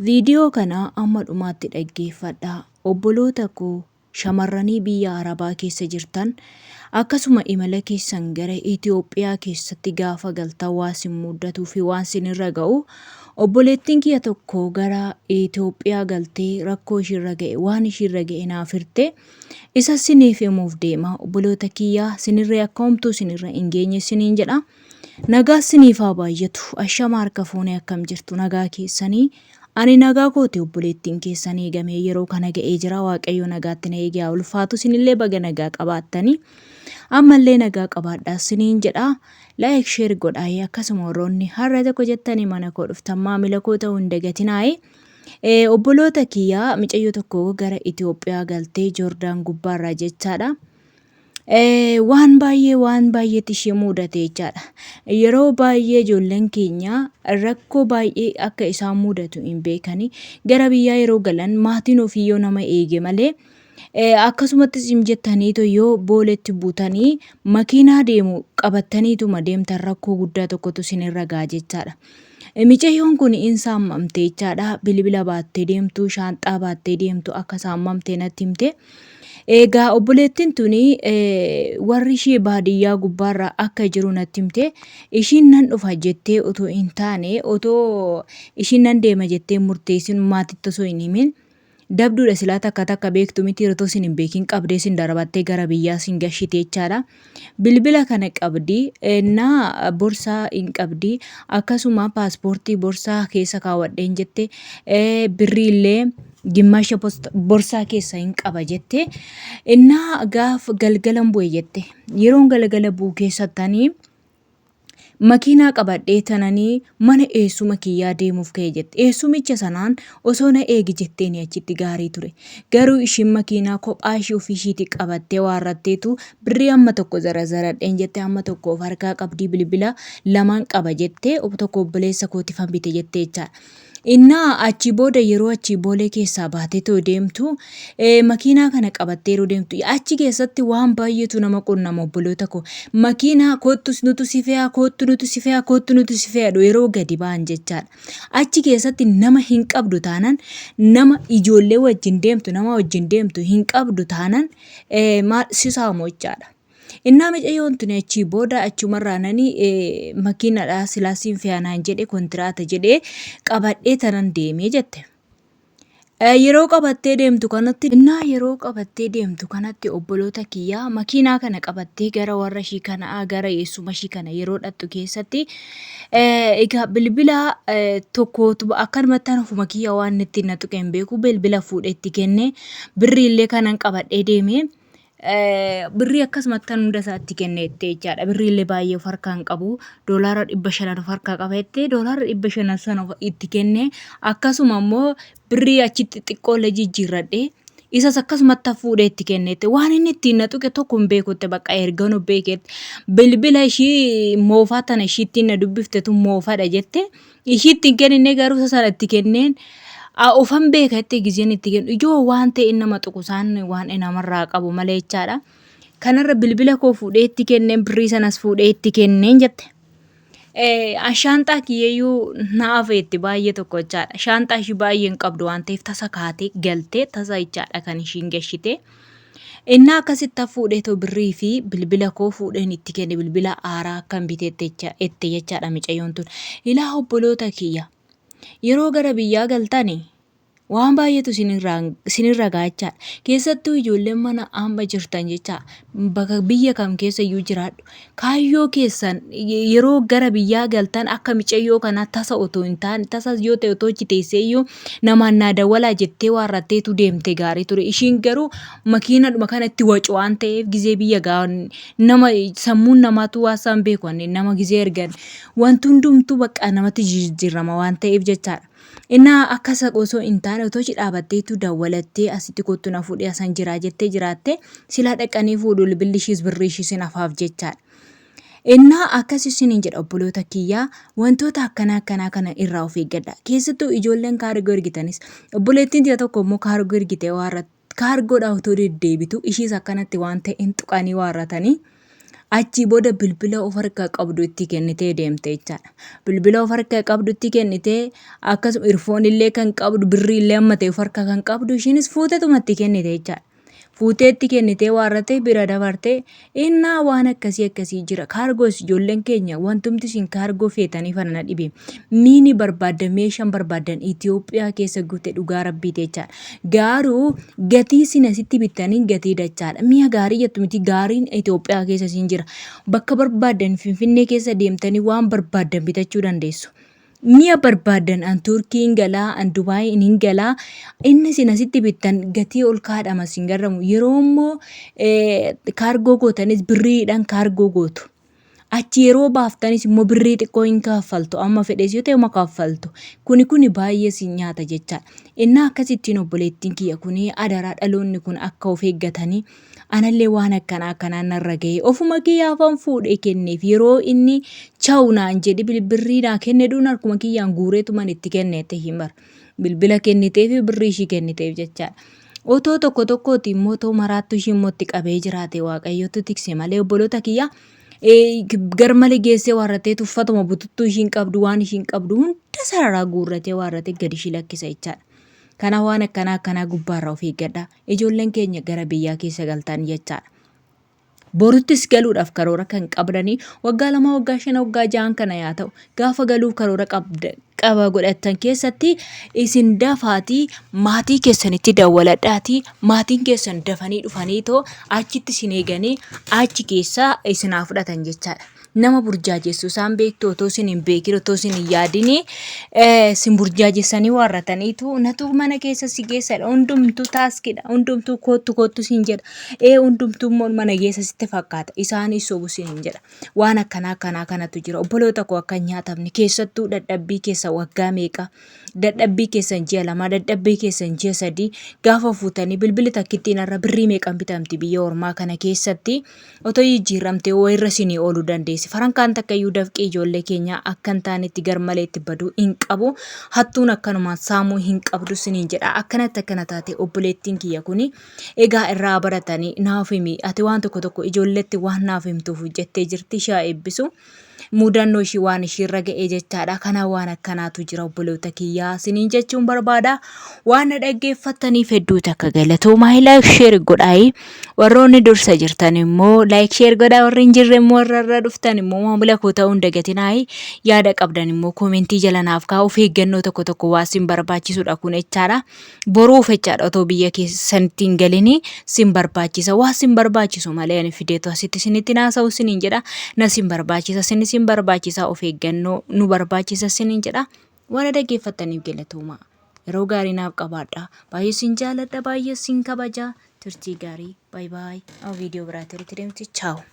Viidiyoo kana amma dhumaatti dhaggeeffadhaa. Obboloota koo shamarranii biyya Arabaa keessa jirtan akkasuma imala keessan gara Itoophiyaa keessatti gaafa galtan waan sin muddatuu fi waan sinirra ga'u obboleettiin kiyya tokko gara Itoophiyaa galtee rakkoo ishiirra ga'e waan ishiirra ga'e naaf hirte isa siniif himuuf deema. Obboloota kiyya sinirree akka homtuu sinirra hin geenye siniin jedha. Nagaa siniif haa baay'atu. Ashama harka fuunee akkam jirtu nagaa keessanii. Ani nagaa kooti obboleettiin keessan eegamee yeroo kana ga'ee jira. Waaqayyo nagaatti na eegee haa ulfaatu. Isinillee baga nagaa qabaattanii. Ammallee nagaa qabaadhaa siniin jedha. Like share godhaayee akkasuma warroonni har'a tokko jettanii mana koo dhuftan maamila koo ta'uu hin dagatinaayee. Obboloota kiyyaa micayyoo tokko gara Itoophiyaa galtee Joordaan gubbaarraa jechaadha. Waan baay'ee waan baay'eetti ishee muudate jechaadha. Yeroo baay'ee ijoolleen keenya rakkoo baay'ee akka isaan muudatu hin beekani. Gara biyyaa yeroo galan maatiin ofii yoo nama eege malee akkasumattis hin jettaniitu yoo booletti buutanii makiinaa deemu qabattaniituma deemtan rakkoo guddaa tokkotu isinirra ga'a jechaadha. Micayyoon kun in saammamte jechaadha. Bilbila baattee deemtu, shaanxaa baattee deemtu akka saammamte natti himte. Egaa obboleettiin tuni warri ishee baadiyyaa gubbaarra akka jiru natti himte. Ishiin nan dhufa jettee otoo hin taane otoo ishiin nan deema jettee murteessin maatitti osoo hin himin dabduudha silaa takka takka beektu miti otoo isin hin beekin qabdee isin darabattee gara biyyaa isin gashite jechaadha. Bilbila kana qabdi naa borsaa hin qabdi akkasuma paaspoortii borsaa keessa kaawwadheen jette birriillee gimmaasha borsaa keessa hin qaba jette. Innaa gaaf galgalan bu'e jette. Yeroon galgala bu'u keessattanii makiinaa qabadhee tananii mana eessuma kiyyaa deemuuf ka'e jette. Eessumicha sanaan osoo na eegi jetteeni achitti gaarii ture. Garuu ishiin makiinaa kophaa ishii ofii ishiitii qabattee waarratteetu birrii amma tokko zarazaradheen jette amma tokko of harkaa qabdii bilbila lamaan qaba jette tokko obboleessa kootifan bite jette jechaadha. Innaa achii booda yeroo achii boolee keessaa baatee too deemtu makiinaa kana qabattee yeroo deemtu achi keessatti waan baay'eetu nama qunnama obboloota koo. Makiinaa koottu nutu si fe'aa koottu nutu si fe'aa koottu nutu si fe'aa jedhu yeroo gadi ba'an jechaadha. Achi keessatti nama hin qabdu taanaan nama ijoollee wajjin deemtu nama wajjin deemtu hin qabdu taanaan maal si saamu jechaadha. Innaa micayyoon tuni achii booda achumarraa nani makiinadha silaa siin fe'a naan jedhe kontiraata jedhee qabadhee tanan deemee jette. Yeroo qabattee deemtu kanatti innaa yeroo qabattee deemtu kanatti obboloota kiyyaa makiinaa kana qabattee gara warra ishii kanaa gara eessuma ishii kana yeroo dhaqxu keessatti egaa bilbila tokkootu akkanumatti ofuma kiyya waan itti na tuqe hin beeku bilbila fuudhee itti kenne birrii illee kanan qabadhee deeme. Birrii akkasumatti kan hunda isaa itti kenne jettee jechaadha. Birrii illee baay'ee of harkaa hin qabu. Doolaara 500 of harkaa qaba jettee doolaara 500 sana itti kenne. Akkasuma immoo birrii achitti xiqqoo illee jijjiirradhee isas akkasumatti fuudhee itti kenne jette. Waan inni ittiin na tuqe tokko hin beekutte bakka ergan of beeketti. Bilbila ishii moofaa tana ishii ittiin na dubbifte tun moofaadha jette. Ishii itti hin kenninne garuu isa sana itti kenneen ofan beeka jettee gizeen itti kennu ijoo waan ta'e nama tuqu isaan waan namarraa qabu malee jechaadha. Kanarra bilbila koo fuudhee itti kenneen birrii sanas fuudhee itti kenneen jette. Shaanxaa kiyyeeyyuu na hafeetti baay'ee tokko jechaadha. Shaanxaa ishii baay'ee hin qabdu waan ta'eef tasa kaatee galtee tasa jechaadha kan ishiin gashite. Innaa akkasitti fuudheetoo birrii fi bilbila koo fuudheen itti kenne bilbila haaraa akkan biteette ette jechaadha micayyoon tun. Ilaa obboloota kiyya yeroo gara biyyaa galtani waan baay'eetu isinirra ga'a jechaadha. Keessattuu ijoolleen mana amma jirtan jecha bakka biyya kam keessa iyyuu jiraadhu. Kaayyoo keessan yeroo gara biyyaa galtan akka micayyoo kanaa tasa otoo hin taane tasas yoo ta'e otoo achi teessee iyyuu namaan naa dawwalaa jettee waarratteetu deemte gaarii ture. Ishiin garuu makiinadhuma kana itti wacu waan ta'eef gizee biyya gaa nama sammuun namaatu waan isaan beeku nama gizee ergan wanti hundumtuu bakka namatti jijjiirama waan ta'eef jechaadha. Innaa akkasa osoo hin taane otoo achi dhaabatteetu dawwalattee asitti kottu na fuudhee asan jiraa jettee jiraatte silaa dhaqanii fuudhu bilbilli ishiis birrii ishiis hin hafaaf jechaadha. Innaa akkas isiniin jedha obboloota kiyyaa wantoota akkanaa akkanaa kana irraa of eeggadha. Keessattuu ijoolleen kaargoo ergitanis obboleettiin tiyya tokko immoo kaargoo ergitee waan kaargoodhaa otoo deddeebitu ishiis akkanatti waan ta'e hin tuqanii waarratanii. Achii booda bilbila of harkaa qabdu itti kennitee deemte jechaadha. Bilbila of harkaa qabdu itti kennitee akkasuma irfoon illee kan qabdu birrii illee amma ta'e of harkaa kan qabdu ishiinis fuutetuma itti kennite jechaadha. Fuutee itti kennitee waarratee bira dabartee innaa waan akkasii akkasii jira. Kaargoos ijoolleen keenya wantumti isin kaargoo feetanii fana na dhibe. Miini barbaaddan meeshaan barbaaddan Itoophiyaa keessa guute dhugaa rabbiiti jechaadha. Gaaruu gatii isin asitti bittaniin gatii dachaadha. Mi'a gaarii jettu miti gaariin Itoophiyaa keessa isin jira. Bakka barbaaddan Finfinnee keessa deemtanii waan barbaaddan bitachuu dandeessu. Mi'a barbaaddan an Turkii hin galaa, an Dubaay hin galaa. Inni isin asitti bittan gatii ol kaadhama isin garramu. Yeroo immoo kaargoo gootanis birriidhaan kaargoo gootu. Achi yeroo baaftanis immoo birrii xiqqoo hin kaaffaltu. Amma fedhes yoo ta'e uma kaaffaltu. Kuni kuni baay'ee si nyaata jechaadha. Innaa akkasittiin obboleettiin kiyya kuni adaraa dhaloonni kun akka of eeggatanii anallee waan akkanaa akkanaa narra ga'e ofuma kiyyaafan fuudhee kenneef yeroo inni chawu naan jedhi birrii naa kenne dhuun harkuma kiyyaan guureetuman itti kenne itti himar. Bilbila kenniteefi birrii ishii kenniteef jechaadha. Otoo tokko tokkooti immoo otoo maraattu ishii immoo itti qabee jiraate waaqayyotu tikse malee obboloota kiyya garmalee geessee waarratee tuffatuma bututtuu ishiin qabdu waan ishiin qabdu hunda sararaa guurratee waarratee gadi ishii lakkisa jechaadha. Kanaaf waan akkanaa akkanaa gubbaarraa of eeggadha. Ijoolleen keenya gara biyyaa keessa galtan jechaadha. Boruttis galuudhaaf karoora kan qabdanii waggaa 2 waggaa 5 waggaa 6 kana yaa ta'u gaafa galuuf karoora qabda qaba godhattan keessatti isin dafaatii maatii keessanitti dawwaladhaatii maatiin keessan dafanii dhufanii too achitti isin eeganii achi keessaa isin haa fudhatan jechaadha. Nama burjaajessu isaan beektu otoo isin hin beekin otoo isin hin yaadini isin burjaajessanii waarrataniitu natu mana keessa si geessadha hundumtuu taaskidha hundumtuu koottu koottu siin jedha ee hundumtuu immoo mana keessa sitti fakkaata isaanis sobu siin hin jedha waan akkanaa akkanaa kanatu jira obboloota koo akka hin nyaatamne keessattuu dadhabbii keessa waggaa meeqa dadhabbii keessan ji'a 2 dadhabbii keessan ji'a 3 gaafa fuutanii bilbilli takkittiin har'a birrii meeqan bitamti biyya ormaa kana keessatti otoo jijjiirramtee wayirra isinii ooluu dandeessi. Farankaan takka iyyuu dafqii ijoollee keenyaa akka hin taanetti garmalee itti baduu hin qabu. Hattuun akkanumaan saamuu hin qabdu isiniin jedha. Akkanatti akkana taate obboleettiin kiyya kuni egaa irraa baratanii naaf himi ati waan tokko tokko ijoolleetti waan naaf himtuuf jettee jirti ishee eebbisu. Mudannoo ishii waan ishiirra ga'e jechaadha. Kana waan akkanaatu jira obboloota kiyyaa isiniin jechuun barbaada. Waan na dhaggeeffattaniif hedduu takka galatoomaa like share godhaayi. Warroonni dursa jirtan immoo like share godhaa warri hin jirre immoo warra irra dhuftan immoo maamila koo ta'uu hin dagatinaayi. Yaada qabdan immoo koomentii jala naaf kaa'u of eeggannoo tokko tokko waa isin barbaachisudha kun jechaadha. Boruuf jechaadha otoo biyya keessanitti hin galini sin barbaachisa waa sin barbaachisu malee ani fideetu asitti isinitti naasa'u isiniin jedha na sin barbaachisa sin isin barbaachisa of eeggannoo nu barbaachisa isiniin jedha waan dhaggeeffattaniif galatoomaa yeroo gaarii naaf qabaadha baay'ee sin jaaladha baay'ee sin kabaja turtii gaarii baay baay amma viidiyoo biraatti walitti deemti chaawu.